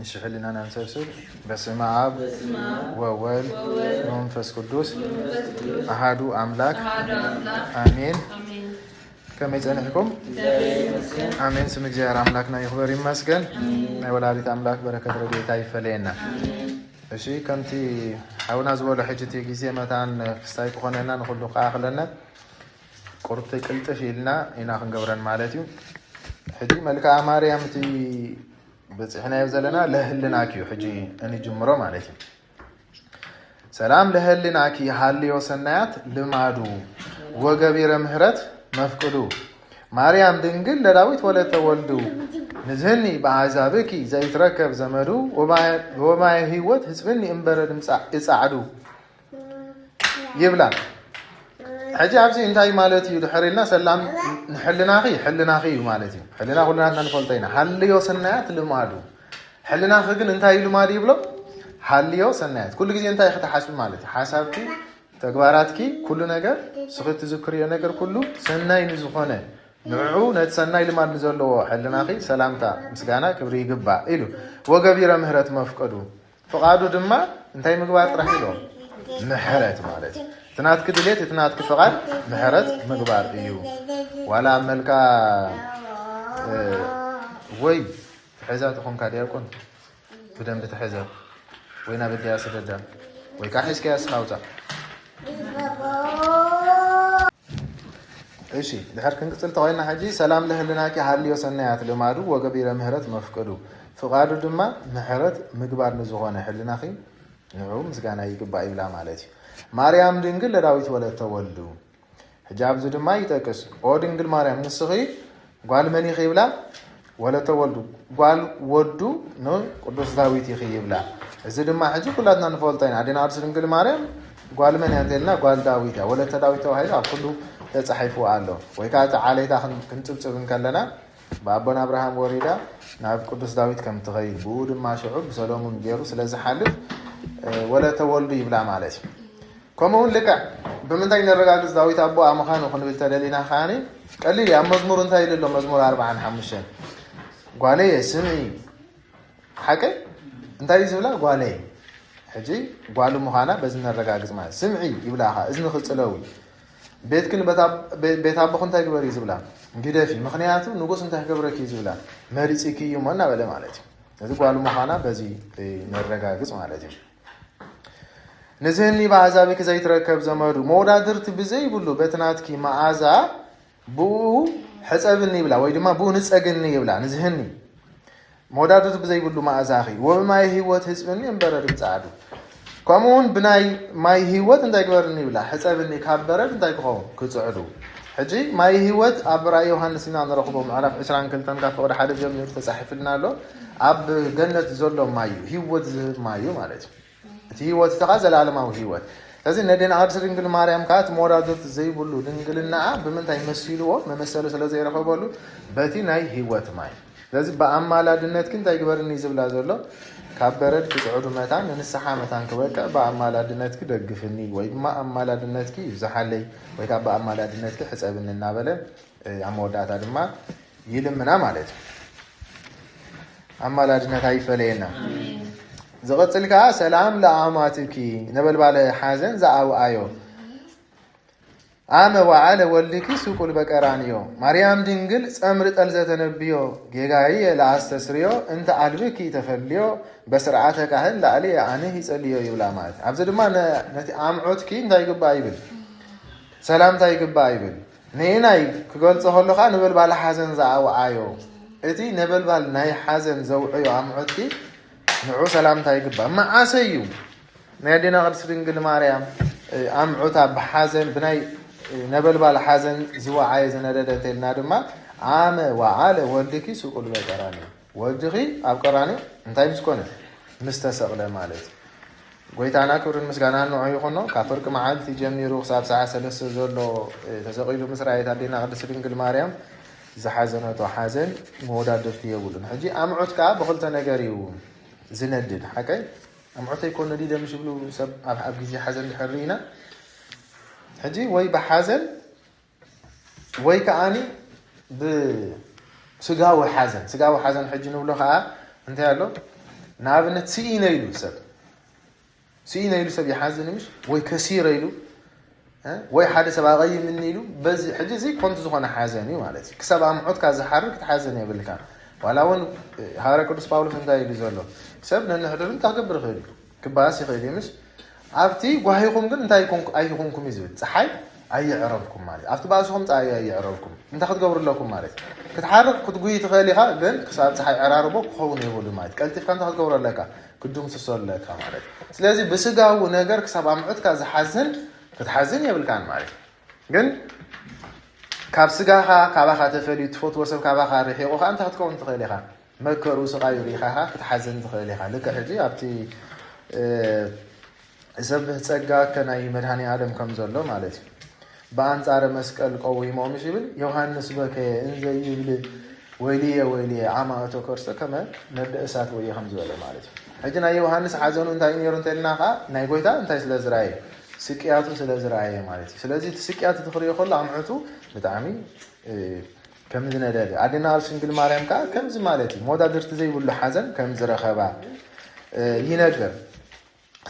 እሺ፣ ሕልናና ንሰብስብ። በስመ አብ ወወልድ ወመንፈስ ቅዱስ አሃዱ አምላክ አሜን። ከመይ ጸኒሕኩም? ኣሜን። ስም እግዚኣብሔር ኣምላክና ይኽበር ይመስገን። ናይ ወላዲት ኣምላክ በረከት ረድኤታ ይፈለየና። እሺ፣ ከምቲ ሓውና ዝበሎ፣ ሕጂ እቲ ግዜ መታን ክስታይ ክኾነና ንኹሉ ከኣኽለና ቁርቲ ቅልጥፍ ኢልና ኢና ክንገብረን ማለት እዩ። ሕጂ መልክዓ ማርያም እቲ በፂሕናዮ ዘለና ለህልናኪ እዩ። ሕጂ እንጅምሮ ማለት እዩ። ሰላም ለህልናኪ ሃልዮ ሰናያት ልማዱ ወገቢረ ምህረት መፍቅዱ ማርያም ድንግል ለዳዊት ወለተ ወልዱ ንዝህኒ ብኣሕዛብኪ ዘይትረከብ ዘመዱ ወማየ ህይወት ህፅብኒ እምበረ ድምፃ እፃዕዱ ይብላ። ሕጂ ኣብዚ እንታይ ማለት እዩ ድሕር ኢልና ሰላም ንሕልናኺ ሕልናኺ እዩ ማለት እዩ። ሕልና ኩልናትና ንፈልጦ ኢና። ሃልዮ ሰናያት ልማዱ። ሕልናኺ ግን እንታይ እዩ ልማዱ ይብሎ? ሃልዮ ሰናያት። ኩሉ ግዜ እንታይ ኢኺ ትሓስቢ ማለት እዩ? ሓሳብኪ፣ ተግባራትኪ፣ ኩሉ ነገር፣ ስኺ ትዝክርዮ ነገር ኩሉ ሰናይ ንዝኾነ ንዕኡ ነቲ ሰናይ ልማድ ንዘለዎ ሕልናኺ ሰላምታ፣ ምስጋና፣ ክብሪ ይግባእ ኢሉ። ወገቢረ ምህረት መፍቀዱ። ፍቓዱ ድማ እንታይ ምግባር ጥራሕ ኢሎ? ምሕረት ማለት እዩ። እቲ ናትኪ ድሌት፣ እቲ ናትኪ ፍቓድ ምሕረት ምግባር እዩ። ዋላ ኣብ መልካ፣ እ፣ ወይ ትሕዛ ተኾንካ ዲያቆን ብደንቢ ትሕዘ ወይ ናብ እድያ ስደዳ ወይ ከዓ ሒዝካያ ስኻ ኣውፃእ። እሺ፣ ድሕር ክንቅጽል ተኾይና ሕጂ፣ ሰላም ለህልናኪ ሃልዮ ሰናያት ልማዱ ወገቢረ ምህረት መፍቀዱ፣ ፍቓዱ ድማ ምሕረት ምግባር ንዝኾነ ሕልናኺ ንዑ ምስጋና ይግባእ ይብላ ማለት እዩ። ማርያም ድንግል ለዳዊት ወለተ ወልዱ። ሕጂ ኣብዚ ድማ ይጠቅስ፣ ኦ ድንግል ማርያም ንስኺ ጓል መን ኢኺ ይብላ? ወለተ ወልዱ፣ ጓል ወዱ ንቅዱስ ዳዊት ኢኺ ይብላ። እዚ ድማ ሕጂ ኩላትና ንፈልጦ ኢና። ኣዴና ቅድስት ድንግል ማርያም ጓል መን እያ እንተልና ጓል ዳዊት እያ። ወለተ ዳዊት ተባሂሉ ኣብ ኩሉ ተጻሒፉ ኣሎ። ወይ ከዓ እቲ ዓሌታ ክን-፣ ክንጽብጽብ እንከለና ብኣቦና ኣብርሃም ወሪዳ ናብ ቅዱስ ዳዊት ከም ትኸይድ፣ ብኡ ድማ ሽዑ ብሰሎሙን ገይሩ ስለ ዝሓልፍ፣ እ፣ ወለተ ወልዱ ይብላ ማለት እዩ። ከምኡ እውን ልክዕ ብምንታይ ነረጋግጽ ዳዊት ኣቦኣ ምዃኑ ክንብል ተደሊና ከዓኒ ቀሊል እዩ። ኣብ መዝሙር እንታይ ኢሉ ኣሎ? መዝሙር ኣርብዓን ሓሙሽተን፣ ጓለየ ስምዒ፣ ሓቀይ እንታይ እዩ ዝብላ? ጓለየ። ሕጂ ጓሉ ምዃና በዚ ነረጋግጽ ማለት ስምዒ ይብላ፣ ኸዓ እዝኒ ክጽለዊ። ቤትክን ቤት ኣብ-፣ ቤ-፣ ቤት ኣቦኽ እንታይ ግበሪ እዩ ዝብላ? ግደፊ፣ ምኽንያቱ ንጉስ እንታይ ክገብረኪ እዩ ዝብላ? መሪጽኪ እዩ እሞ እናበለ ማለት እዩ። እዚ ጓሉ ምዃና በዚ፣ እ፣ ነረጋግጽ ማለት እዩ። ንዝህኒ ብኣሕዛብኪ ዘይትረከብ ዘመዱ፣ መወዳድርቲ ብዘይብሉ በቲ ናትኪ መኣዛ ብኡ ሕጸብኒ ይብላ፣ ወይ ድማ ብኡ ንጸግኒ ይብላ። ንዝህኒ መወዳድርቲ ብዘይብሉ መኣዛኺ፣ ወብማይ ህይወት ህጽብኒ እምበረድ እምጻዕዱ። ከምኡ እውን ብናይ ማይ ህይወት እንታይ ግበርኒ ይብላ፣ ሕጸብኒ ካብ በረድ እንታይ ክኸውን? ክጽዕዱ። ሕጂ ማይ ህይወት ኣብ ራእይ ዮሃንስ ኢና ንረኽቦ፣ ምዕራፍ ዕስራን ክልተን ካብ ፍቕዲ ሓደ ጀሚሩ ተጻሒፍልና ኣሎ። ኣብ ገነት ዘሎ ማይ እዩ፣ ህይወት ዝህብ ማይ እዩ ማለት እዩ። እቲ ህይወት እቲ ኸዓ ዘላለማዊ ህይወት። ስለዚ ነዴና ቅድስት ድንግል ማርያም ከዓ እቲ መወዳድርቲ ዘይብሉ ድንግልናኣ ብምንታይ መሲልዎ? መመሰሊ ስለ ዘይረኸበሉ በቲ ናይ ህይወት ማይ። ስለዚ ብኣማላድነትኪ እንታይ ግበርኒ ዝብላ ዘሎ? ካብ በረድ ክጽዕዱ መታን ንንስሓ መታን ክበቅዕ ብኣማላድነትኪ ደግፍኒ ወይ ድማ ኣማላድነትኪ ይብዝሓለይ ወይ ከዓ ብኣማላድነትኪ ሕጸብኒ እናበለ፣ እ፣ ኣብ መወዳእታ ድማ ይልምና ማለት እዩ። ኣማላድነታ ይፈለየና። ዝቕጽል ከዓ ሰላም ለኣማትኪ ነበልባለ ሓዘን ዝኣውኣዮ ኣመ ወዓለ ወልድኪ ስቁል በቀራንዮ ማርያም ድንግል ጸምሪ ጠል ዘተነብዮ ጌጋየ ለኣስተስርዮ እንተ ኣልብኪ ተፈልዮ በስርዓተ ካህን ላዕሊ ኣነ ይጸልዮ ይብላ ማለት እዩ። ኣብዚ ድማ ነ-፣ ነቲ ኣምዖትኪ እንታይ ይግባእ ይብል? ሰላምታ ይግባእ ይብል። ንናይ ክገልጾ ከሎ ከዓ ነበልባል ሓዘን ዝኣውዓዮ፣ እቲ ነበልባል ናይ ሓዘን ዘውዕዮ ኣምዖትኪ ንዑ ሰላምታ ይግባእ። መዓሰ እዩ ናይ ኣዴና ቅድስት ድንግል ማርያም፣ እ፣ ኣምዑታ ብሓዘን፣ ብናይ፣ እ፣ ነበልባል ሓዘን ዝወዓየ ዝነደደ እንተልና ድማ፣ ኣመ ወዓለ ወልድኪ ስቁል በቀራንዮ። ወልድኺ ኣብ ቀራንዮ እንታይ ምስ ኮነ? ምስ ተሰቕለ ማለት እዩ። ጎይታና ክብርን ምስጋናን ንዑ ይኹኖ። ካብ ፍርቂ መዓልቲ ጀሚሩ ክሳብ ሰዓት ሰለስተ ዘሎ፣ እ፣ ተሰቒሉ ምስ ረኣየት ኣዴና ቅድስት ድንግል ማርያም ዝሓዘነቶ ሓዘን መወዳድርቲ የብሉን። ሕጂ ኣምዑት ከኣ ብኽልተ ነገር እዩ ዝነድድ። ሓቀይ ኣምዑተይ ኮ ነዲደ ምሽ ይብሉ ሰብ ኣብ፣ ኣብ ግዜ ሓዘን ድሕር ርኢና። ሕጂ ወይ ብሓዘን ወይ ከዓኒ ብስጋዊ ሓዘን። ስጋዊ ሓዘን ሕጂ ንብሎ ከኣ እንታይ ኣሎ? ንኣብነት ስኢነ ኢሉ ሰብ ስኢነ ኢሉ ሰብ ይሓዝን ምሽ ወይ ከሲረ ኢሉ ወይ ሓደ ሰብ ኣቐይምኒ ኢሉ በዚ ሕጂ እዚ ኮንቱ ዝኾነ ሓዘን እዩ ማለት እዩ። ክሳብ ኣምዑትካ ዝሓርግ ክትሓዘን የብልካ። ዋላ እውን ሃረ ቅዱስ ጳውሎስ እንታይ ኢሉ ዘሎ ሰብ ነንሕድር እንታይ ክገብር ይኽእል እዩ ክባስ ይኽእል እዩ ምሽ ኣብቲ ጓሂኹም ግን እንታይ ኣይኮንኩም እዩ ዝብል ፀሓይ ኣይዕረብኩም ማለት ኣብቲ ባእስኹም ፀሓይ ኣይዕረብኩም እንታይ ክትገብሩ ኣለኩም ማለት ክትሓርቅ ክትጉይ ትኽእል ኢኻ ግን ክሳብ ፀሓይ ዕራርቦ ክኸውን የብሉ ማለት ቀልጢፍካ እንታይ ክትገብሩ ኣለካ ክድምስሶ ኣለካ ማለት ስለዚ ብስጋዊ ነገር ክሳብ ኣምዑትካ ዝሓዝን ክትሓዝን የብልካን ማለት ግን ካብ ስጋኻ ካባኻ ተፈልዩ ትፈትዎ ሰብ ካባኻ ርሒቑ ከዓ እንታይ ክትከውን ትኽእል ኢኻ መከሩ ስቓዩ ርኢኻኻ ክትሓዝን ትኽእል ኢኻ ልክዕ ሕጂ ኣብቲ ዘብህ ጸጋ ከናይ መድኃኔ ዓለም ከም ዘሎ ማለት እዩ። ብኣንጻረ መስቀል ቀዊሞምሽ ይብል ዮሃንስ በከየ እንዘ ይብል ወይልየ ወይልየ አማእቶ ከርሰ ከመ ነደ እሳት ወየ ከም ዝበለ ማለት እዩ። ሕጂ ናይ ዮሃንስ ሓዘኑ እንታይ ነይሩ እንተልና ከዓ ናይ ጎይታ እንታይ ስለ ዝረኣየ ስቅያቱ ስለ ዝረኣየ ማለት እዩ። ስለዚ እቲ ስቅያት እቲ ክሪኦ ከሎ ኣምዕቱ ብጣዕሚ ከም ዝነደደ ኣዴና ቅድስት ድንግል ማርያም ከዓ ከምዚ ማለት እዩ። መወዳድርቲ ዘይብሉ ሓዘን ከም ዝረኸባ ይነግር።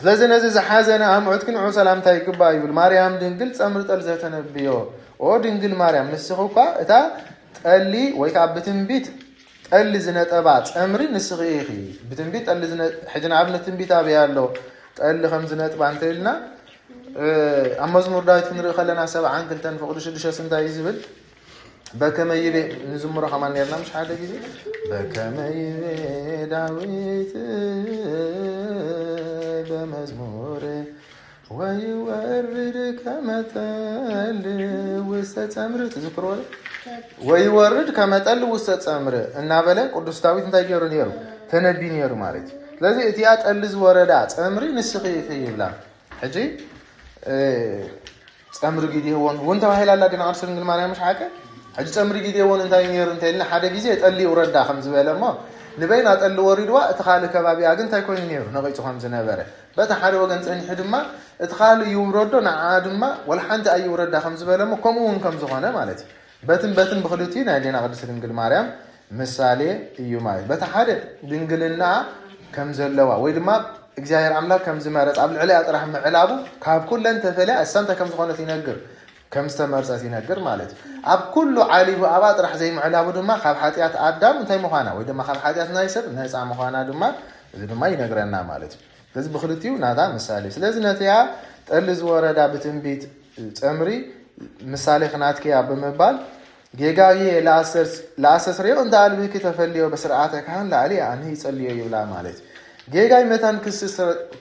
ስለዚ ነዚ ዝሓዘነ ኣምዑት ክንዑ ሰላምታ ይግባእ ይብል። ማርያም ድንግል ጸምሪ ጠል ዘተነብዮ። ኦ ድንግል ማርያም ንስኺ እኳ እታ ጠሊ ወይ ከዓ ብትንቢት ጠሊ ዝነጠባ ጸምሪ ንስኺ ኢኺ። ብትንቢት ጠሊ ዝነ- ሕጂ ንኣብነት ትንቢት ኣበይ ኣሎ? ጠሊ ከም ዝነጥባ እንተ ኢልና ኣብ መዝሙር ዳዊት ክንርኢ ከለና ሰብዓን ክልተን ፍቕዲ ሽዱሽተስ እንታይ እዩ ዝብል? በከመ ይቤ ንዝምሮ ከማን ነርና ምሽ ሓደ ግዜ በከመ ይቤ ዳዊት በመዝሙር ወይወርድ ከመጠል ውስተ ጸምር ትዝክሮ ወይወርድ ከመጠል ውስተ ጸምር እናበለ ቅዱስ ዳዊት እንታይ ገይሩ ነይሩ ተነቢ ነይሩ ማለት እዩ። ስለዚ እቲኣ ጠሊ ዝወረዳ ጸምሪ ንስኺ ኢኺ ይብላ። ሕጂ ጸምሪ ጊዴዎን እውን ተባሂላ ኣላ ዲና ቅድስት ድንግል ማርያም ምሽ ሓቀ ሕጂ ጸምሪ ጊዴዎን እንታይ ነይሩ እንተ ኢልና ሓደ ግዜ ጠሊ ይውረዳ ከም ዝበለ እሞ ንበይና ጠሊ ወሪድዋ እቲ ካልእ ከባቢኣ ግን እንታይ ኮይኑ ነይሩ ነቒጹ ከም ዝነበረ በቲ ሓደ ወገን ጸኒሑ ድማ እቲ ካልእ ይውረዶ ንዓኣ ድማ ወላ ሓንቲ ኣይውረዳ ከም ዝበለ እሞ ከምኡ እውን ከም ዝኾነ ማለት እዩ። በትን በትን ብክልቲኡ ናይ ኣዴና ቅድስት ድንግል ማርያም ምሳሌ እዩ ማለት በቲ ሓደ ድንግልና ከም ዘለዋ ወይ ድማ እግዚኣብሔር ኣምላክ ከም ዝመረጽ ኣብ ልዕሊኣ ጥራሕ ምዕላቡ ካብ ኩለን ተፈልያ እሳ እንታይ ከም ዝኾነት ይነግር ከም ዝተመርጸት ይነግር ማለት እዩ። ኣብ ኩሉ ዓሊቡ ኣብኣ ጥራሕ ዘይምዕላቡ ድማ ካብ ሓጢኣት ኣዳም እንታይ ምዃና ወይ ድማ ካብ ሓጢኣት ናይ ሰብ ነፃ ምዃና ድማ እዚ ድማ ይነግረና ማለት እዩ። ስለዚ ብክልቲኡ ናታ ምሳሌ ስለዚ ነቲያ ጠሊ ዝወረዳ ብትንቢት ጸምሪ ምሳሌ ክናትክያ ብምባል ጌጋዬ ለአስተስርዮ እንተ አልብኪ ተፈልዮ በስርዓተ ካህን ላዕሊ ኣንህ ይጸልዮ ይብላ ማለት ጌጋይ መታን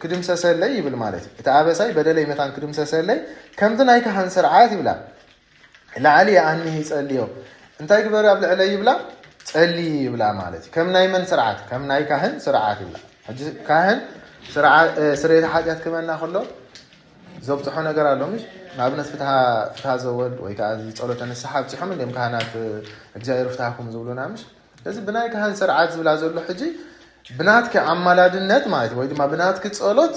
ክድምሰሰለይ ይብል ማለት እቲ ኣበሳይ በደለይ መታን ክድምሰሰለይ ከምቲ ናይ ካህን ስርዓት ይብላ ላዕሊ ኣንህ ይጸልዮ እንታይ ግበሪ ኣብ ልዕለይ ይብላ ጸሊ ይብላ ማለት ከም ናይ መን ስርዓት ከም ናይ ካህን ስርዓት ይብላ ሕጂ ካህን ስርየተ ሓጢኣት ክበና ከሎ ዘብፅሖ ነገር ኣሎ ምሽ ንኣብነት ፍትሃ ዘወልድ ወይ ከዓ ጸሎተ ንስሓ ኣብፅሖም እንዲም ካህናት እግዚኣብሔር ፍትሃኩም ዝብሉና ምሽ እዚ ብናይ ካህን ስርዓት ዝብላ ዘሎ ሕጂ ብናትከ ኣማላድነት ማለት ወይ ድማ ብናትክ ጸሎት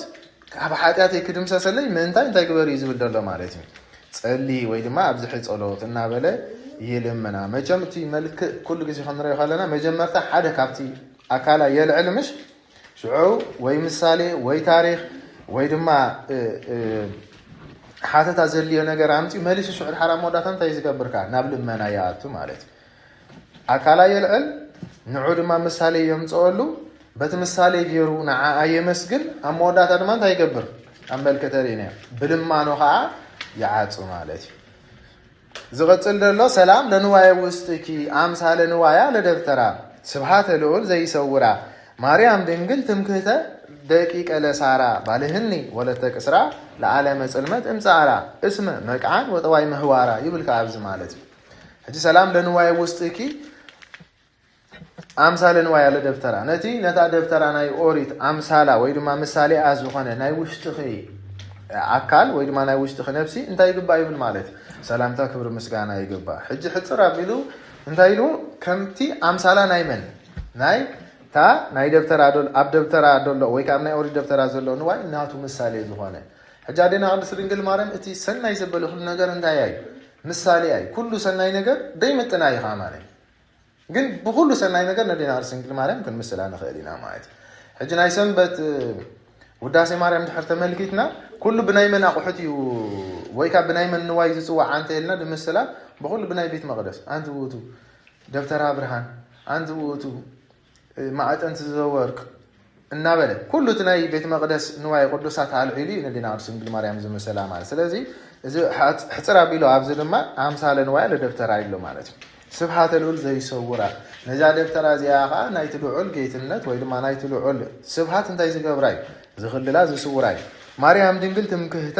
ካብ ሓጢኣተይ ክድምሰሰለይ ምእንታይ እንታይ ግበር እዩ ዝብል ዘሎ ማለት እዩ ጸሊ ወይ ድማ ኣብዝሒ ጸሎት እናበለ ይልምና መቸም እቲ መልክእ ኩሉ ግዜ ክንሪኦ ከለና መጀመርታ ሓደ ካብቲ ኣካላ የልዕል ምሽ ሽዑ ወይ ምሳሌ ወይ ታሪክ ወይ ድማ ሓተታ ዘድልዮ ነገር ኣምፂኡ መሊሱ ሽዑ ድሓር ኣብ መወዳእታ እንታይ ዝገብርካ ናብ ልመና ይኣቱ ማለት እዩ። ኣካላ የልዕል ንዑ ድማ ምሳሌ የምፅኦሉ በቲ ምሳሌ ገይሩ ንዓኣ የመስግን ኣብ መወዳእታ ድማ እንታይ ይገብር ኣብ መልክዕ ተርእና ብልማኖ ከዓ ይዓፁ ማለት እዩ። ዝቕጽል ዘሎ ሰላም ለንዋየ ውስጥኪ አምሳለ ንዋያ ለደብተራ ስብሃተ ልዑል ዘይሰውራ ማርያም ድንግል ትምክህተ ደቂቀ ለሳራ ባልህኒ ወለተ ቅስራ ለዓለመ ጽልመት እምጻራ እስመ መቅዓን ወጠዋይ ምህዋራ ይብል ከኣ ኣብዚ ማለት እዩ። ሕጂ ሰላም ለንዋየ ውስጥኪ ኣምሳለ ንዋያ ለደብተራ ነቲ ነታ ደብተራ ናይ ኦሪት ኣምሳላ ወይ ድማ ምሳሌኣ ዝኾነ ናይ ውሽጥኺ ኣካል ወይ ድማ ናይ ውሽጥኺ ነብሲ እንታይ ይግባእ ይብል ማለት ሰላምታ ክብሪ ምስጋና ይግባእ። ሕጂ ሕፅር ኣቢሉ እንታይ ኢሉ ከምቲ ኣምሳላ ናይ መን ናይ ታ ናይ ደብተራ ዶ- ኣብ ደብተራ ደሎ ወይ ከዓ ኣብ ናይ ኦሪት ደብተራ ዘሎ ንዋይ ናቱ ምሳሌ ዝኾነ ሕጂ ኣዴና ቅድስት ድንግል ማርያም እቲ ሰናይ ዘበለ ኩሉ ነገር እንታይ ኣዩ ምሳሌ ኣዩ ኩሉ ሰናይ ነገር ደይምጥና እዩ ከዓ ማለት ግን ብኩሉ ሰናይ ነገር ነዴና ቅድስት ድንግል ማርያም ክንምስላ ንኽእል ኢና ማለት እዩ። ሕጂ ናይ ሰንበት ውዳሴ ማርያም ድሕር ተመልኪትና ኩሉ ብናይ መን ኣቑሑት እዩ ወይ ካብ ብናይ መን ንዋይ ዝፅዋዕ ኣንተ የልና ድምስላ ብኩሉ ብናይ ቤት መቕደስ ኣንቲ ውእቱ ደብተራ ብርሃን ኣንቲ ውእቱ ማዕጠንቲ ዘወርቅ እናበለ ኩሉ እቲ ናይ ቤት መቕደስ ንዋይ ቅዱሳት ኣልዒሉ እዩ ነዴና ቅድስት ድንግል ማርያም ዝምስላ ማለት። ስለዚ እዚ ሕፅር ኣቢሉ ኣብዚ ድማ ኣምሳለ ንዋይ ለደብተራ ይብሎ ማለት እዩ። ስብሓተ ልዑል ዘይሰውራ ነዛ ደብተራ እዚኣ ከዓ ናይቲ ልዑል ጌትነት ወይ ድማ ናይቲ ልዑል ስብሓት እንታይ ዝገብራ እዩ? ዝኽልላ ዝስውራ እዩ። ማርያም ድንግል ትምክህተ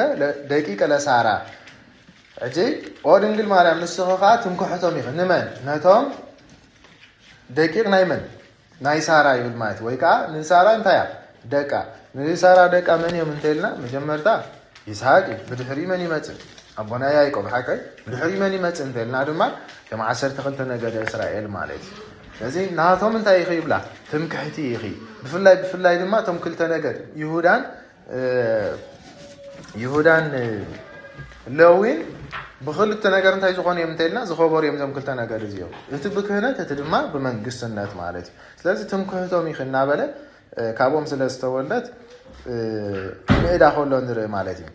ደቂቀ ለሳራ። ሕጂ ኦ ድንግል ማርያም ንስኺ ከዓ ትምክሕቶም ኢኺ። ንመን? ነቶም ደቂቕ ናይ መን? ናይ ሳራ ይብል ማለት ወይ ከዓ ንሳራ እንታይ እያ? ደቃ። ንሳራ ደቃ መን እዮም እንተልና መጀመርታ ይስሐቅ እዩ። ብድሕሪ መን ይመፅእ? ኣቦና ያዕቆብ ሓቀይ። ብድሕሪ መን ይመፅእ እንተልና ድማ ከም ዓሰርተ ክልተ ነገደ እስራኤል ማለት እዩ። ስለዚ ናቶም እንታይ ኢኺ ይብላ? ትምክሕቲ ኢኺ። ብፍላይ ብፍላይ ድማ እቶም ክልተ ነገድ ይሁዳን ይሁዳን ለዊን ብክልተ ነገር እንታይ ዝኾኑ እዮም እንተልና ዝኸበሩ እዮም። እዞም ክልተ ነገር እዚኦም እቲ ብክህነት እቲ ድማ ብመንግስትነት ማለት እዩ። ስለዚ ትምክህቶም ኢኺ እናበለ ካብኦም ስለ ዝተወልደት ምእዳ ከሎ ንርኢ ማለት እዩ።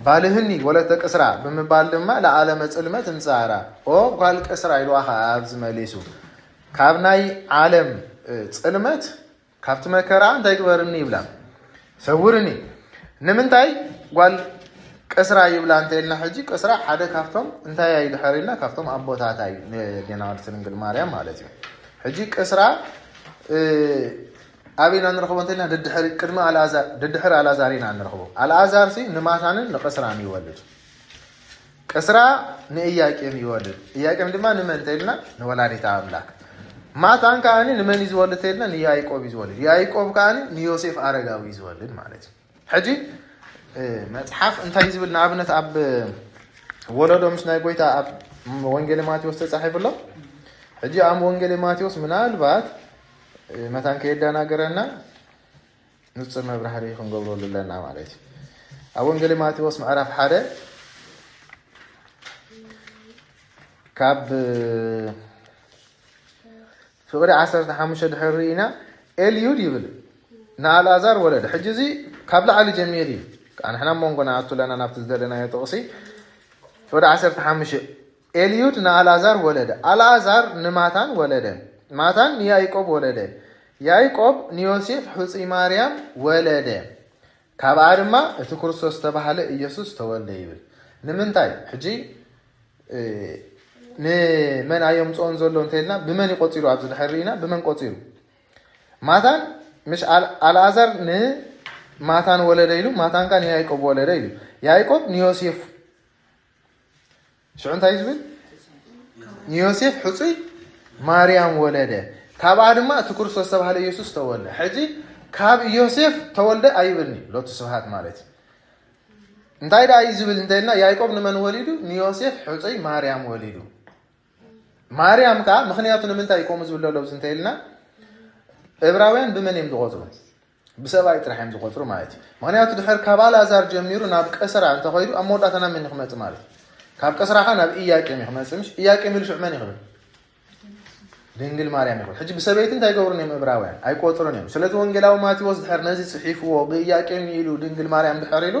ባልህኒ ወለተ ቅስራ ብምባል ድማ ለዓለመ ጽልመት እንጻራ ኦ ጓል ቅስራ ኢልዋ ከዓ ኣብዚ መሊሱ ካብ ናይ ዓለም ጽልመት ካብቲ መከራ እንታይ ግበርኒ ይብላ ሰውርኒ። ንምንታይ ጓል ቅስራ ይብላ እንተልና ሕጂ ቅስራ ሓደ ካብቶም እንታይ ኣዩ ድሕር ኢልና ካብቶም ኣቦታታ እዩ። ጌና ወልት ድንግል ማርያም ማለት እዩ። ሕጂ ቅስራ ኣበይና ንረኽቦ እንተልና ድድሕር ቅድሚ ኣልኣዛር ድድሕር ኣልኣዛር ኢና ንረኽቦ። ኣልኣዛር ሲ ንማታንን ንቅስራን ይወልድ። ቅስራ ንእያቄም ይወልድ። እያቄም ድማ ንመን ተልና ንወላዲታ ኣምላክ። ማታን ከዓኒ ንመን እዩ ዝወልድ ተልና ንያይቆብ እዩ ዝወልድ። ያይቆብ ከዓኒ ንዮሴፍ ኣረጋዊ እዩ ዝወልድ ማለት እዩ። ሕጂ መፅሓፍ እንታይ ዝብል ንኣብነት ኣብ ወለዶ ምስ ናይ ጎይታ ኣብ ወንጌል ማቴዎስ ተፃሒፉ ኣሎ። ሕጂ ኣብ ወንጌል ማቴዎስ ምናልባት መታን ከየዳናገረና ንፅር መብራህሪ ክንገብረሉ ኣለና ማለት እዩ። ኣብ ወንጌል ማቴዎስ ምዕራፍ ሓደ ካብ ፍቕዲ ዓሰርተ ሓሙሽተ ድሕር ርኢና ኤልዩድ ይብል ንኣልኣዛር ወለደ። ሕጂ እዚ ካብ ላዕሊ ጀሚር እዩ። ንሕና መንጎ ንኣቱ ኣለና ናብቲ ዝደለናዮ ጥቕሲ ፍቕዲ ዓሰርተ ሓሙሽተ ኤልዩድ ንኣልኣዛር ወለደ። ኣልኣዛር ንማታን ወለደ። ማታን ንያይቆብ ወለደ። ያይቆብ ንዮሴፍ ሕፁይ ማርያም ወለደ። ካብኣ ድማ እቲ ክርስቶስ ዝተባህለ ኢየሱስ ተወልደ ይብል። ንምንታይ ሕጂ ንመን ኣየምፅኦን ዘሎ እንተልና ብመን ይቆፂሩ ኣብዚ ድሕር ርኢና ብመን ቆፂሩ ማታን ምሽ ኣልኣዛር ንማታን ወለደ ኢሉ ማታንካ ንያይቆብ ወለደ ኢሉ ያይቆብ ንዮሴፍ ሽዑ እንታይ ዝብል ንዮሴፍ ሕፁይ ማርያም ወለደ። ካብኣ ድማ እቲ ክርስቶስ ዝተባህለ ኢየሱስ ተወልደ። ሕጂ ካብ ዮሴፍ ተወልደ ኣይብልኒ ሎቱ ስብሃት ማለት እዩ። እንታይ ደኣ እዩ ዝብል እንተልና ያዕቆብ ንመን ወሊዱ? ንዮሴፍ ሕፁይ ማርያም ወሊዱ። ማርያም ከዓ ምክንያቱ ንምንታይ እዩ ከምኡ ዝብል ዘሎ ኣብዚ እንተልና እብራውያን ብመን እዮም ዝቆፅሩ? ብሰብኣይ ጥራሕ እዮም ዝቆፅሩ ማለት እዩ። ምክንያቱ ድሕር ካብ ኣልኣዛር ጀሚሩ ናብ ቀስራ እንተኸይዱ ኣብ መወዳእታ ናብ መን ክመፅእ ማለት እዩ? ካብ ቀስራኻ ናብ ኢያቄም እዩ ክመፅእ። ምሽ ኢያቄም ኢሉ ሽዑ መን ይኽብል? ድንግል ማርያም ይኽብል። ሕጂ ብሰበይቲ እንታይ ይገብሩን እዮም እብራውያን? ኣይቆፅሩን እዮም። ስለዚ ወንጌላዊ ማቴዎስ ድሕር ነዚ ፅሒፍዎ ብኢያቄም ኢሉ ድንግል ማርያም ድሕር ኢሉ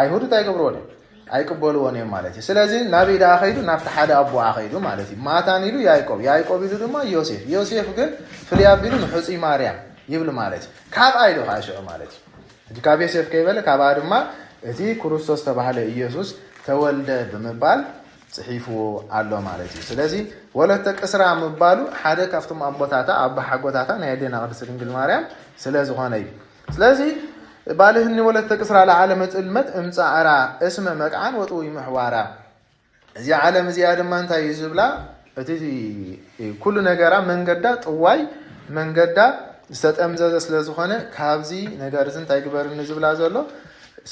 ኣይሁድ እንታይ ይገብርዎን እዮም? ኣይቅበልዎን እዮም ማለት እዩ። ስለዚ ናበይ ደኣ ከይዱ? ናብቲ ሓደ ኣቦኣ ከይዱ ማለት እዩ። ማታን ኢሉ ያዕቆብ፣ ያዕቆብ ኢሉ ድማ ዮሴፍ፣ ዮሴፍ ግን ፍልይ ኣቢሉ ንሕፁይ ማርያም ይብል ማለት እዩ። ካብኣ ኢሉ ከዓ ሽዑ ማለት እዩ። ሕጂ ካብ ዮሴፍ ከይበለ ካብኣ ድማ እቲ ክርስቶስ ተባህለ ኢየሱስ ተወልደ ብምባል ፅሒፍዎ ኣሎ ማለት እዩ። ስለዚ ወለተ ቅስራ ምባሉ ሓደ ካብቶም ኣቦታታ ኣቦሓጎታታ ናይ ኣዴና ቅድስት ድንግል ማርያም ስለ ዝኾነ እዩ። ስለዚ ባልህኒ ወለተ ቅስራ ለዓለመ ጽልመት እምጻዕራ እስመ መቅዓን ወጥዊ ምሕዋራ። እዚ ዓለም እዚኣ ድማ እንታይ እዩ ዝብላ? እቲ ኩሉ ነገራ መንገዳ ጥዋይ መንገዳ ዝተጠምዘዘ ስለ ዝኾነ ካብዚ ነገር እዚ እንታይ ግበርኒ ዝብላ ዘሎ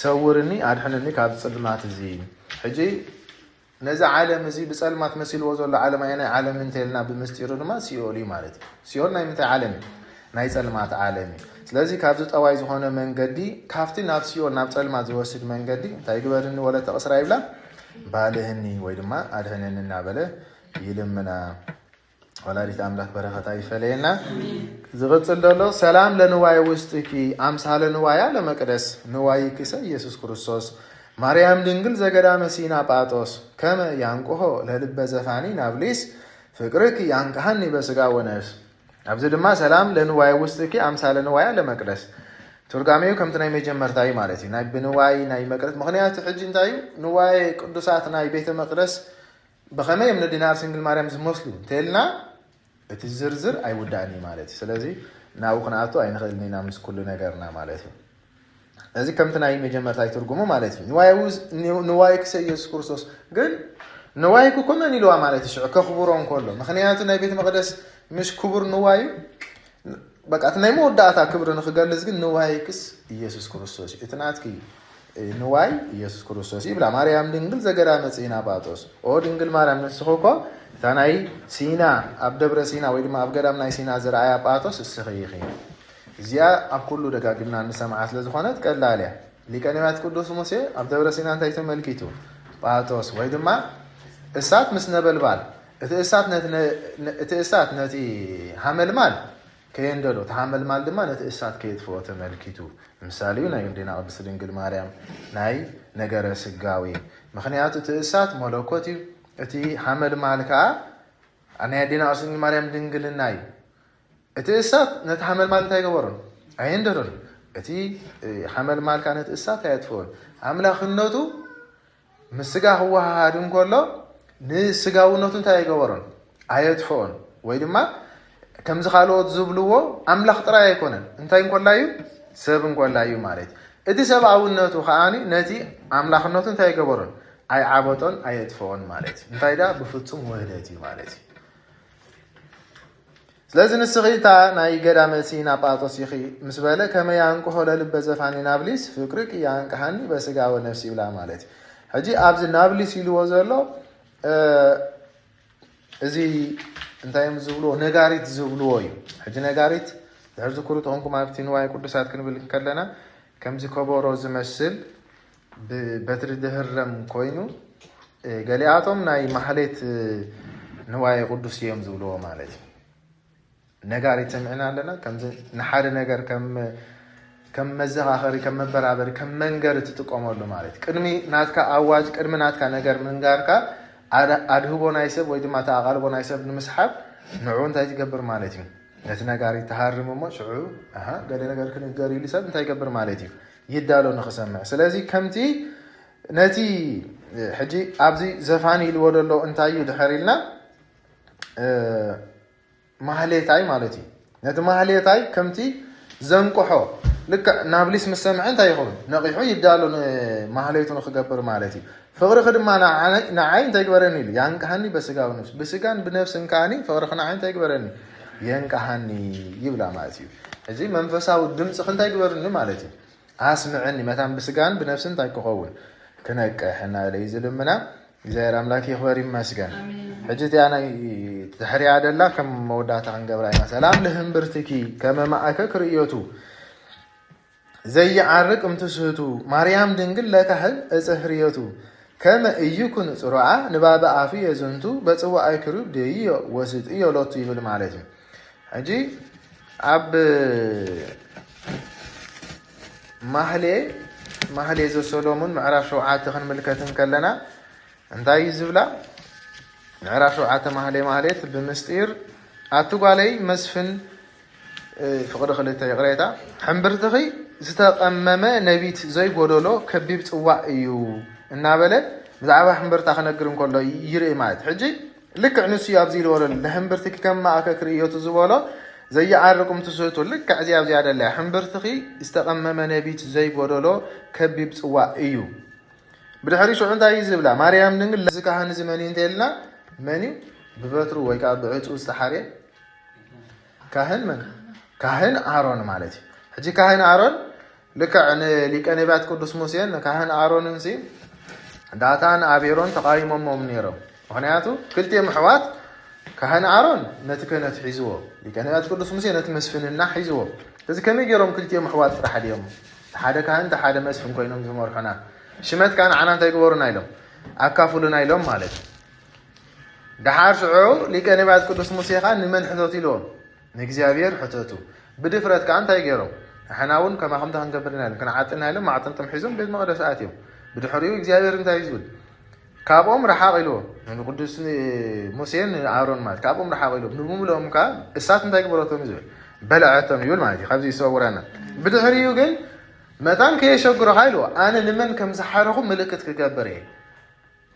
ሰውርኒ ኣድሕንኒ ካብ ጽልማት እዚ። ሕጂ ነዚ ዓለም እዚ ብጸልማት መሲልዎ ዘሎ ዓለም ኣየናይ ዓለም እንተልና ብምስጢሩ ድማ ሲኦል እዩ ማለት እዩ። ሲኦል ናይ ምንታይ ዓለም እዩ? ናይ ጸልማት ዓለም እዩ። ስለዚ ካብዚ ጠዋይ ዝኾነ መንገዲ ካብቲ ናብ ሲኦል ናብ ጸልማት ዝወስድ መንገዲ እንታይ ግበርኒ ወለተ ቅስራ ይብላ? ባልህኒ ወይ ድማ ኣድሕነኒ እናበለ ይልምና። ወላዲት ኣምላክ በረኸታ ይፈለየና። ዝቕጽል ዘሎ ሰላም ለንዋየ ውስጥኪ ኣምሳለ ንዋያ ለመቅደስ ንዋይኪሰ ኢየሱስ ክርስቶስ ማርያም ድንግል ዘገዳመ ሲና ጳጦስ ከመ ያንቅሆ ለልበ ዘፋኒ ናብሊስ ፍቅርኪ ያንቅሃኒ በስጋ ወነፍስ። ኣብዚ ድማ ሰላም ለንዋየ ውስጥኪ ኣምሳለ ንዋያ ለመቅደስ። ትርጓሜው ከምቲ ናይ መጀመርታ እዩ ማለት እዩ። ናይ ብንዋይ ናይ መቅደስ ምክንያቱ ሕጂ እንታይ እዩ? ንዋየ ቅዱሳት ናይ ቤተ መቅደስ ብኸመይ እዮም ንዲናር ሲንግል ማርያም ዝመስሉ እንተልና እቲ ዝርዝር ኣይውዳእን እዩ ማለት እዩ። ስለዚ ናብኡ ክንኣቱ ኣይንኽእልን ኢና ምስ ኩሉ ነገርና ማለት እዩ። እዚ ከምቲ ናይ መጀመርታ ትርጉሙ ማለት እዩ። ንዋይ ውስ- ን- ንዋይክሰ ኢየሱስ ክርስቶስ ግን ንዋይክ እኮ መን ኢልዋ ማለት እዩ። ሽዑ ከኽብሮ እንከሎ ምክንያቱ ናይ ቤተ መቅደስ ምሽ ክቡር ንዋዩ በቃ እቲ ናይ መወዳእታ ክብሪ ንክገልጽ ግን ንዋይክስ ኢየሱስ ክርስቶስ እዩ። እቲ ናትኪ ንዋይ ኢየሱስ ክርስቶስ ይብላ ማርያም ድንግል ዘገዳመ ሲና ጳጦስ። ኦ ድንግል ማርያም ንስኺ እኮ እታ ናይ ሲና ኣብ ደብረ ሲና ወይ ድማ ኣብ ገዳም ናይ ሲና ዝረኣያ ጳጦስ እስኺ ኢኺ። እዚኣ ኣብ ኩሉ ደጋግምና እንሰምዓ ስለ ዝኾነት ቀላል እያ። ሊቀ ነቢያት ቅዱስ ሙሴ ኣብ ደብረ ሲና እንታይ ተመልኪቱ? ጳጦስ ወይ ድማ እሳት ምስ ነበልባል። እቲ እሳት ነቲ ነ- ነ- እቲ እሳት ነቲ ሃመልማል ከየንደዶ፣ እቲ ሃመልማል ድማ ነቲ እሳት ከየጥፍኦ ተመልኪቱ። ምሳሌ እዩ ናይ ኣዴና ቅድስት ድንግል ማርያም ናይ ነገረ ስጋዊ። ምክንያቱ እቲ እሳት መለኮት እዩ። እቲ ሃመልማል ከዓ ናይ ኣዴና ቅድስት ድንግል ማርያም ድንግልና እዩ። እቲ እሳት ነቲ ሃመልማል እንታይ ገበሮን? ኣየንደዶን። እቲ እ፣ ሃመልማል ከዓ ነቲ እሳት ኣየጥፍኦን። ኣምላኽነቱ ምስ ስጋ ክወሃሃድ እንከሎ ንስጋውነቱ እንታይ ኣይገበሮን? ኣየጥፍኦን። ወይ ድማ ከምዚ ካልኦት ዝብልዎ ኣምላኽ ጥራይ ኣይኮነን። እንታይ እንኮላ እዩ? ሰብ እንኮላ እዩ ማለት እዩ። እቲ ሰብኣውነቱ ከዓ ነቲ ኣምላኽነቱ እንታይ ኣይገበሮን? ኣይዓበጦን፣ ኣየጥፍኦን ማለት እዩ። እንታይ ዳ ብፍጹም ውህደት እዩ ማለት እዩ። ስለዚ ንስኺ እታ ናይ ገዳመ ሲና ጳጦስ ኢኺ ምስ በለ ከመ ያንቅሆ ለልበ ዘፋኒ ናብሊስ ፍቅርኪ ያንቅሃኒ በስጋ ወነፍስ ይብላ ማለት እዩ። ሕጂ ኣብዚ ናብሊስ ኢልዎ ዘሎ እ፣ እዚ እንታይ እዮም ዝብልዎ? ነጋሪት ዝብልዎ እዩ። ሕጂ ነጋሪት ድሕር ዝክሩ ተኾንኩም ኣብቲ ንዋየ ቅዱሳት ክንብል ከለና ከምዚ ከበሮ ዝመስል ብበትሪ ድህረም ኮይኑ እ፣ ገሊኣቶም ናይ ማህሌት እ፣ ንዋየ ቅዱስ እዮም ዝብልዎ ማለት እዩ። ነጋሪት ሰሚዕና ኣለና። ከምዚ ንሓደ ነገር ከም ከም መዘኻኸሪ፣ ከም መበራበሪ፣ ከም መንገሪ ትጥቀመሉ ማለት እዩ። ቅድሚ ናትካ ኣዋጅ፣ ቅድሚ ናትካ ነገር ምንጋርካ ኣድ- ኣድህቦ ናይ ሰብ ወይ ድማ ተኣቓልቦ ናይ ሰብ ንምስሓብ ንዑ እንታይ ትገብር ማለት እዩ? ነቲ ነጋሪት ትሃርም እሞ ሽዑ ኣሃ ገለ ነገር ክንገር ኢሉ ሰብ እንታይ ይገብር ማለት እዩ? ይዳሎ ንክሰምዕ። ስለዚ ከምቲ ነቲ ሕጂ ኣብዚ ዘፋኒ ኢልዎ ዘሎ እንታይ እዩ ድሕር ኢልና እ፣ ማህሌታይ ማለት እዩ። ነቲ ማህሌታይ ከምቲ ዘንቅሖ ልክዕ ናብሊስ ምስ ሰምዐ እንታይ ይኸውን? ነቒሑ ይዳሎ ንማህሌቱ ንክገብር ማለት እዩ። ፍቕርኺ ድማ ንዓይ ንዓይ እንታይ ግበረኒ ኢሉ ያንቅሃኒ በስጋ ወነፍስ። ብስጋን ብነፍስን ከዓኒ ፍቕርኺ ንዓይ እንታይ ግበረኒ? የንቅሃኒ ይብላ ማለት እዩ። ሕጂ መንፈሳዊ ድምፅኺ እንታይ ግበርኒ ማለት እዩ? ኣስምዐኒ መታን ብስጋን ብነፍስን እንታይ ክኸውን? ክነቅሕ እናበለ እዩ ዝልምና። እግዚኣብሔር ኣምላክ ይኽበር ይመስገን። ሕጂ እቲኣ ናይ ትሕሪያ ደላ ከም መወዳእታ ክንገብራ ኢና። ሰላም ለህምብርትኪ ከመ ማእከ ክርእዮቱ ዘይዓርቅ እምትስህቱ ማርያም ድንግል ለካህን እፀ ህርዮቱ ከመ እይኩን ጽሩዓ ንባበ ኣፉ የዝንቱ በጽዋዕ ክሩብ ደይዮ ወስጥዮ ሎቱ ይብል ማለት እዩ። ሕጂ ኣብ ማህሌ ማህሌ ዘሰሎሙን ምዕራፍ ሸውዓተ ክንምልከት እንከለና እንታይ እዩ ዝብላ? ምዕራፍ ሸውዓተ ማህሌ ማህሌት ብምስጢር ኣቲ ጓለይ መስፍን ፍቕሪ ክልተ ይቕሬታ ሕምብርትኺ ዝተቐመመ ነቢት ዘይጎደሎ ከቢብ ጽዋዕ እዩ እናበለ ብዛዕባ ሕምብርታ ክነግር እንከሎ ይርኢ ማለት ሕጂ ልክዕ ንሱ እዩ ኣብዚ ኢልዎ ዘሎ ንሕምብርትኪ ከም ማእከ ክርእዮቱ ዝበሎ ዘይዓርቁም ትስህቱ ልክዕ እዚ ኣብዚኣ ደለያ ሕምብርትኺ ዝተቐመመ ነቢት ዘይጎደሎ ከቢብ ጽዋዕ እዩ። ብድሕሪ ሽዑ እንታይ እዩ ዝብላ ማርያም ድንግል እዚ ካህን እዚ መን እዩ እንተልና መን እዩ ብበትሩ ወይ ከዓ ብዕፁ ዝተሓርየ ካህን መን ካህን ኣሮን ማለት እዩ። ሕጂ ካህን ኣሮን ልክዕ ንሊቀ ነቢያት ቅዱስ ሙሴን ንካህን ኣሮንን ሲ ዳታን ኣቤሮን ተቃይሞሞም ነይሮም። ምክንያቱ ክልቲኦም ኣሕዋት ካህን ኣሮን ነቲ ክህነት ሒዝዎ፣ ሊቀ ነቢያት ቅዱስ ሙሴ ነቲ መስፍንና ሒዝዎ። እዚ ከመይ ገይሮም ክልቲኦም ኣሕዋት ጥራሕ ድዮም ሓደ ካህን ሓደ መስፍን ኮይኖም ዝመርሑና? ሽመት ከዓ ንዓና እንታይ ግበሩና ኢሎም ኣካፍሉና ኢሎም ማለት እዩ። ደሓር ሽዑ ሊቀ ነቢያት ቅዱስ ሙሴ ኸዓ ንመን ሕተቱ ኢልዎም? ንእግዚኣብሔር ሕተቱ። ብድፍረት ከኣ እንታይ ገይሮም? ንሕና እውን ከማኹም እንታይ ክንገብር ኢና ኢሎም? ክንዓጥና ኢሎም ማዕጠንጦም ሒዞም ቤት መቕደስ ኣትዮም። ብድሕሪኡ እግዚኣብሔር እንታይ እዩ ዝብል? ካብኦም ረሓቕ ኢልዎም። ንቅዱስ ሙሴን ንኣሮን ማለት ካብኦም ረሓቕ ኢሎም። ንምብልኦም ከኣ እሳት እንታይ ግበረቶም እዩ ዝብል? በልዐቶም ይብል ማለት እዩ። ካብዚ ይሰውረና። ብድሕሪኡ ግን መታን ከየሸግሮኻ ኢልዎ። ኣነ ንመን ከም ዝሓረኹ ምልክት ክገብር እየ።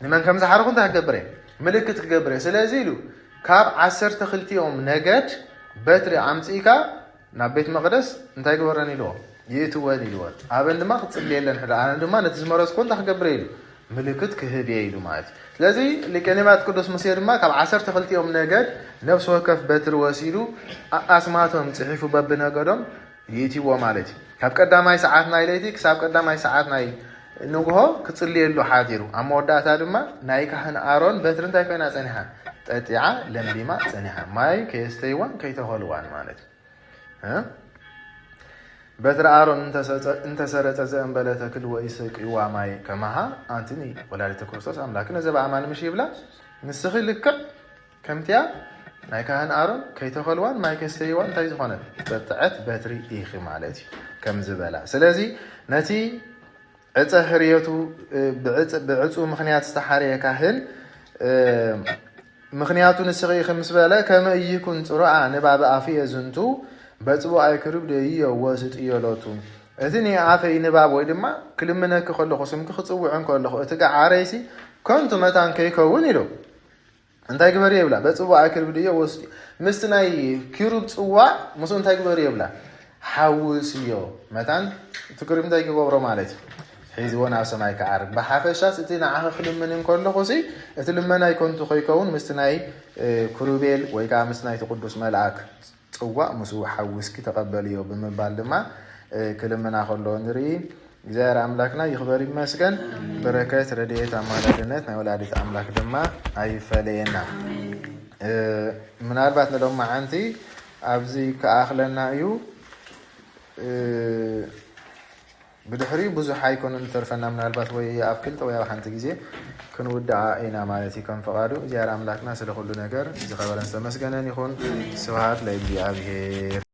ንመን ከም ዝሓረኹ እንታይ ክገብር እየ? ምልክት ክገብር እየ። ስለዚ ኢሉ ካብ ዓሰርተ ክልቲኦም ነገድ በትሪ ኣምጺእካ ናብ ቤት መቕደስ እንታይ ግበረን ኢልዎ? ይእትወን ኢልዎ። ኣበን ድማ ክጽልየለን ሕደ ኣነ ድማ ነቲ ዝመረጽኩ እንታይ ክገብር እየ ኢሉ? ምልክት ክህብ እየ ኢሉ ማለት እዩ። ስለዚ ሊቀ ነቢያት ቅዱስ ሙሴ ድማ ካብ ዓሰርተ ክልቲኦም ነገድ ነፍሲ ወከፍ በትሪ ወሲዱ ኣ- ኣስማቶም ጽሒፉ በብነገዶም ይእትይዎ ማለት እዩ። ካብ ቀዳማይ ሰዓት ናይ ለይቲ ክሳብ ቀዳማይ ሰዓት ናይ ንግሆ ክጽልየሉ ሓዲሩ። ኣብ መወዳእታ ድማ ናይ ካህን ኣሮን በትሪ እንታይ ኮይና ጸኒሓ? ጠጢዓ ለምሊማ ጸኒሓ። ማይ ከየስተይዋን ከይተኸልዋን ማለት እዩ። እ? በትሪ ኣሮን እንተሰጸ- እንተሰረጸ ዘእንበለ ተክል ወኢሰቅይዋ ማይ ከማሃ ኣንትኒ ወላዲተ ክርስቶስ ኣምላክነ ዘበኣማን ምሽ ይብላ። ንስኺ ልክዕ ከምቲያ ናይ ካህን ኣሮን ከይተኸልዋን ማይ ከስተይዋን እንታይ ዝኾነ ጠጥዐት በትሪ ኢኺ ማለት እዩ ከም ዝበላ። ስለዚ ነቲ ዕፀ ህርየቱ እ፣ ብዕፅ- ብዕፁ ምኽንያት ዝተሓረየ ካህን እ፣ ምኽንያቱ ንስኺ ኢኺ ምስ በለ ከመ ኢይኩን ጽሩኣ ንባበ ኣፍየ ዝንቱ በጽቡቕ ኣይክርብ ደይዮ ወስጥዮ ሎቱ። እቲ ናይ ኣፈይ ንባብ ወይ ድማ ክልምነኪ ከለኹ ስምኪ ክጽውዕ እንከለኹ እቲ ገዓረይሲ ከንቱ መታን ከይከውን ኢሉ እንታይ ግበሪ የብላ በጽዋ ኣክርብ ድዮ ወስዲ ምስቲ ናይ ኪሩብ ጽዋ ምስኡ እንታይ ግበሪ የብላ ሓውስዮ መታን እቲ ክሩብ እንታይ ክገብሮ ማለት እዩ ሒዝዎ ናብ ሰማይ ክዓርግ ብሓፈሻስ እቲ ንዓኸ ክልምን እንከለኹ ሲ እቲ ልመናይ ከንቱ ከይከውን ምስቲ ናይ ክሩቤል ወይ ከዓ ምስቲ ናይቲ ቅዱስ መልኣክ ጽዋእ ምስኡ ሓዊስኪ ተቐበልዮ ብምባል ድማ ክልምና ከሎ ንርኢ እግዚኣብሔር ኣምላክና ይኽበር ይመስገን በረከት ረድኤት ኣማላድነት ናይ ወላዲት ኣምላክ ድማ ኣይፈለየና ምናልባት ንሎማዓንቲ ኣብዚ ክኣኽለና እዩ ብድሕሪኡ ብዙሕ ኣይኮነን ዝተርፈና ምናልባት ወይ ኣብ ክልተ ወይ ኣብ ሓንቲ ግዜ ክንውድኣ ኢና ማለት እዩ ከም ፈቓዱ እግዚኣብሔር ኣምላክና ስለ ኩሉ ነገር ዝኸበረን ዝተመስገነን ይኹን ስብሃት ለእግዚኣብሔር